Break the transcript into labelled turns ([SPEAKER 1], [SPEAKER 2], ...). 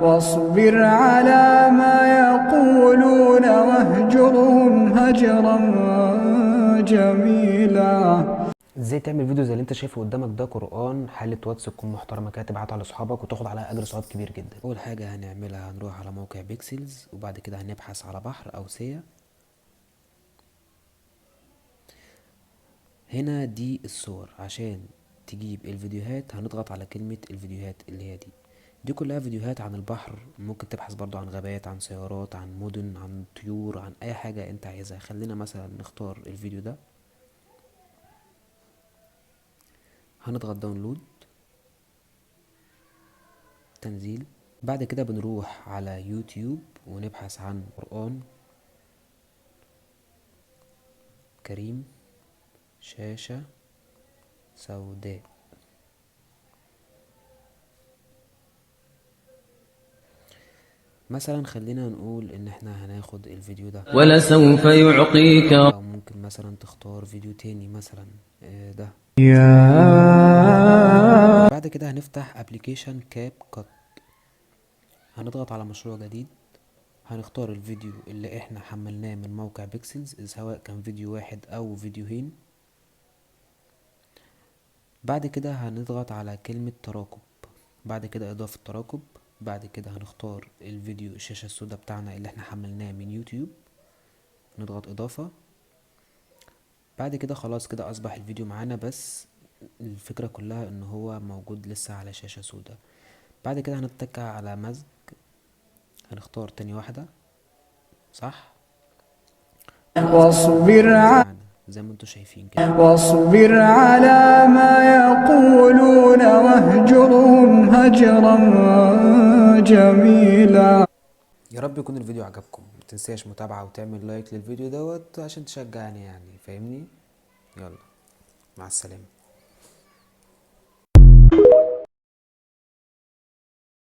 [SPEAKER 1] واصبر على ما يقولون واهجرهم هجرا جميلا.
[SPEAKER 2] ازاي تعمل فيديو زي اللي انت شايفه قدامك ده؟ قرآن، حالة واتس تكون محترمة كده تبعته على اصحابك وتاخد عليها اجر ثواب كبير جدا. اول حاجة هنعملها هنروح على موقع Pexels، وبعد كده هنبحث على بحر او sea. هنا دي الصور، عشان تجيب الفيديوهات هنضغط على كلمة الفيديوهات اللي هي دي. دي كلها فيديوهات عن البحر، ممكن تبحث برضو عن غابات، عن سيارات، عن مدن، عن طيور، عن اي حاجة انت عايزها. خلينا مثلا نختار الفيديو ده، هنضغط download تنزيل. بعد كده بنروح على يوتيوب ونبحث عن قرآن كريم شاشة سوداء. مثلا خلينا نقول ان احنا هناخد الفيديو ده.
[SPEAKER 3] ولسوف يعطيك.
[SPEAKER 2] او ممكن مثلا تختار فيديو تاني مثلا، ده. بعد كده هنفتح application CapCut، هنضغط على مشروع جديد، هنختار الفيديو اللي احنا حملناه من موقع Pexels، سواء كان فيديو واحد او فيديوهين. بعد كده هنضغط على كلمة تراكب، بعد كده اضافة تراكب، بعد كده هنختار الفيديو الشاشة السوداء بتاعنا اللي احنا حملناه من يوتيوب، نضغط اضافة. بعد كده خلاص كده اصبح الفيديو معانا، بس الفكرة كلها ان هو موجود لسه على شاشة سوداء. بعد كده هنتك على مزج، هنختار تاني واحدة، صح؟
[SPEAKER 1] واصبر
[SPEAKER 2] معانا زي ما انتوا شايفين كده.
[SPEAKER 1] واصبر على ما يقولون واهجرهم هجرا جميلا.
[SPEAKER 2] يا رب يكون الفيديو عجبكم، متنساش متابعة وتعمل لايك للفيديو دوت عشان تشجعني، فاهمني؟ يلا مع السلامة.